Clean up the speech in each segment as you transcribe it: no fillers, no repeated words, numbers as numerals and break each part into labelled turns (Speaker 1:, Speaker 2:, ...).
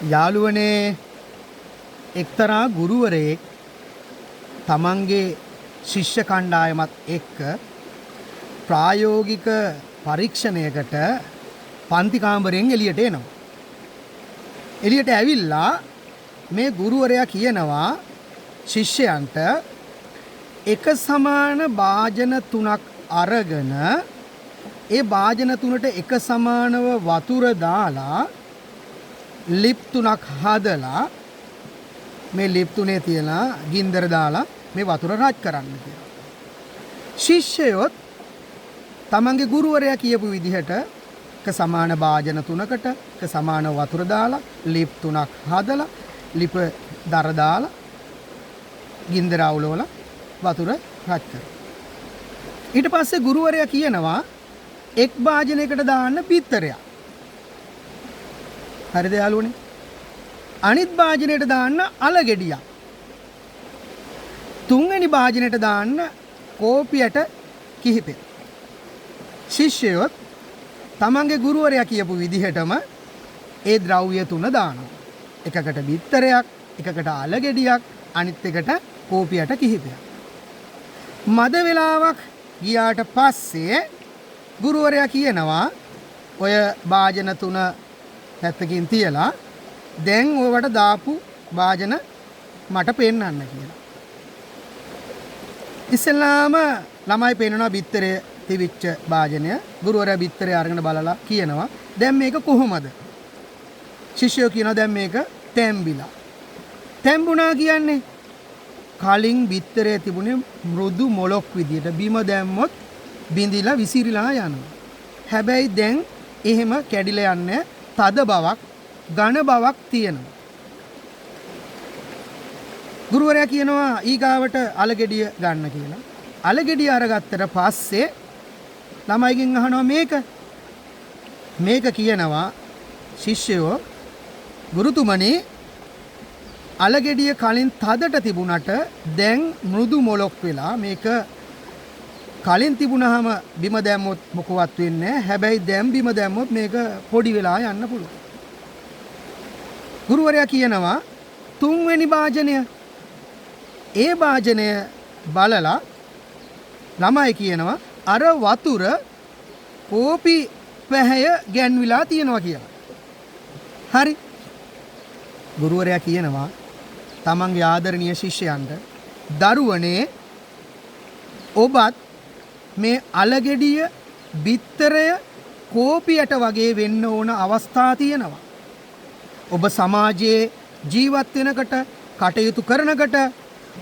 Speaker 1: යාළුවනේ, එක්තරා ගුරුවරයෙක් තමන්ගේ ශිෂ්‍ය කණ්ඩායමත් එක්ක ප්‍රායෝගික පරීක්ෂණයකට පන්ති කාමරයෙන් එළියට එනවා. එළියට ඇවිල්ලා මේ ගුරුවරයා කියනවා ශිෂ්‍යයන්ට එක සමාන භාජන තුනක් අරගෙන ඒ භාජන තුනට එක සමානව වතුර දාලා ලිප් තුනක් හදලා මේ ලිප් තුනේ තියලා ගින්දර දාලා මේ වතුර රත් කරන්න කියලා. ශිෂ්‍යයොත් තමන්ගේ ගුරුවරයා කියපු විදිහට එක සමාන භාජන තුනකට එක සමාන වතුර දාලා ලිප් තුනක් හදලා ලිප දර දාලා ගින්දර අවුලවලා වතුර රත් කරනවා. ඊට පස්සේ ගුරුවරයා කියනවා එක් භාජනයකට දාන්න බිත්තරයක්. හරිද යාළුවනේ? අනිත් භාජනයට දාන්න අල ගෙඩියක්. තුන්වෙනි භාජනයට දාන්න කෝපි ඇට කිහිපයක්. ශිෂ්‍යයොත් තමන්ගේ ගුරුවරයා කියපු විදිහටම ඒ ද්‍රව්‍ය තුන දානවා. එකකට බිත්තරයක්, එකකට අල ගෙඩියක්, අනිත් එකට කෝපි ඇට කිහිපයක්. මද වෙලාවක් ගියාට පස්සේ ගුරුවරයා කියනවා ඔය භාජන තුන පැත්තකින් තියලා දැන් ඔයවට දාපු භාජන මට පෙන්වන්න කියලා. ඉස්සෙල්ලාම ළමයි පෙන්වනවා බිත්තරය තිබිච්ච භාජනය. ගුරුවරයා බිත්තරය අරගෙන බලලා කියනවා දැන් මේක කොහොමද? ශිෂ්‍යයෝ කියනවා දැන් මේක තැම්බිලා. තැම්බුණා කියන්නේ කලින් බිත්තරය තිබුණේ මෘදු මොලොක් විදියට, බිම දැම්මොත් බිඳිලා විසිරිලා යනවා. හැබැයි දැන් එහෙම කැඩිලා යන්නේ, තද බවක් ඝන බවක් තියෙනවා. ගුරුවරයා කියනවා ඊගාවට අලගෙඩිය ගන්න කියලා. අලගෙඩිය අරගත්තට පස්සේ ළමයිගෙන් අහනවා මේක. මේක කියනවා ශිෂ්‍යයෝ, ගුරුතුමනි, අලගෙඩිය කලින් තදට තිබුණට දැන් මෘදු මොලොක් වෙලා. මේක කලින් තිබුණාම බිම දැම්මොත් මොකවත් වෙන්නේ නැහැ. හැබැයි දැන් බිම දැම්මොත් මේක පොඩි වෙලා යන්න පුළුවන්. ගුරුවරයා කියනවා තුන්වෙනි භාජනය. ඒ භාජනය බලලා ළමයි කියනවා අර වතුර කෝපි පැහැය ගැන්විලා තියෙනවා කියලා. හරි. ගුරුවරයා කියනවා තමන්ගේ ආදරණීය ශිෂ්‍යයන්ට, දරුවනේ, ඔබත් මේ අලගෙඩිය, බිත්තරය, කෝපියට වගේ වෙන්න ඕන අවස්ථා තියෙනවා. ඔබ සමාජයේ ජීවත් වෙනකොට, කටයුතු කරනකොට,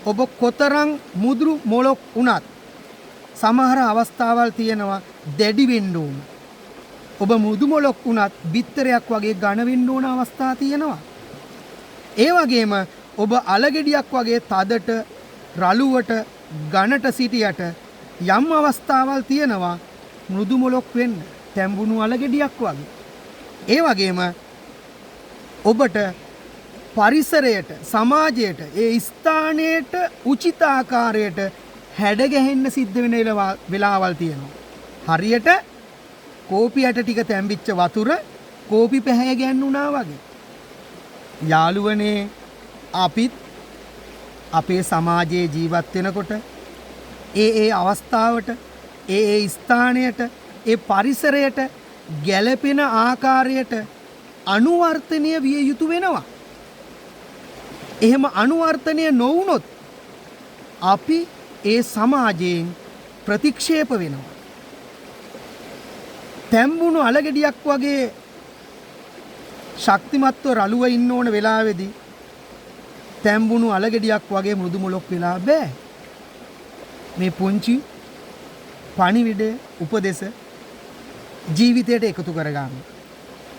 Speaker 1: ඔබ කොතරම් මුදුරු මොලොක් වුණත් සමහර අවස්ථාවල් තියෙනවා දැඩි වෙන්න ඕන. ඔබ මුදු මොලොක් වුණත් බිත්තරයක් වගේ ඝන වෙන්න ඕන අවස්ථා තියෙනවා. ඒ වගේම ඔබ අලගෙඩියක් වගේ තදට, රළුවට, ඝනට සිටියට යම් අවස්ථාවල් තියෙනවා මෘදු මොලොක් වෙන්න, තැඹුණු අලගෙඩියක් වගේ. ඒ වගේම ඔබට පරිසරයට, සමාජයට, ඒ ස්ථානයට උචිත ආකාරයට හැඩ ගැහෙන්න සිද්ධ වෙන වෙලාවල් තියෙනවා. හරියට කෝපි ඇට ටික තැම්බිච්ච වතුර කෝපි පැහැය ගැන්නුනා වගේ. යාළුවනේ, අපිත් අපේ සමාජයේ ජීවත් වෙනකොට ඒ ඒ අවස්ථාවට, ඒ ඒ ස්ථානයට, ඒ පරිසරයට ගැලපෙන ආකාරයට අනුවර්තනය විය යුතු වෙනවා. එහෙම අනුවර්තනය නොවුනොත් අපි ඒ සමාජයෙන් ප්‍රතික්ෂේප වෙනවා. තැම්බුණු අලගෙඩියක් වගේ ශක්තිමත්ව රළුව ඉන්න ඕන වෙලාවේදී තැම්බුණු අලගෙඩියක් වගේ මෘදු මොලොක් වෙලා බෑ. මේ පුංචි පණිවිඩය, උපදෙස ජීවිතයට එකතු කරගන්න.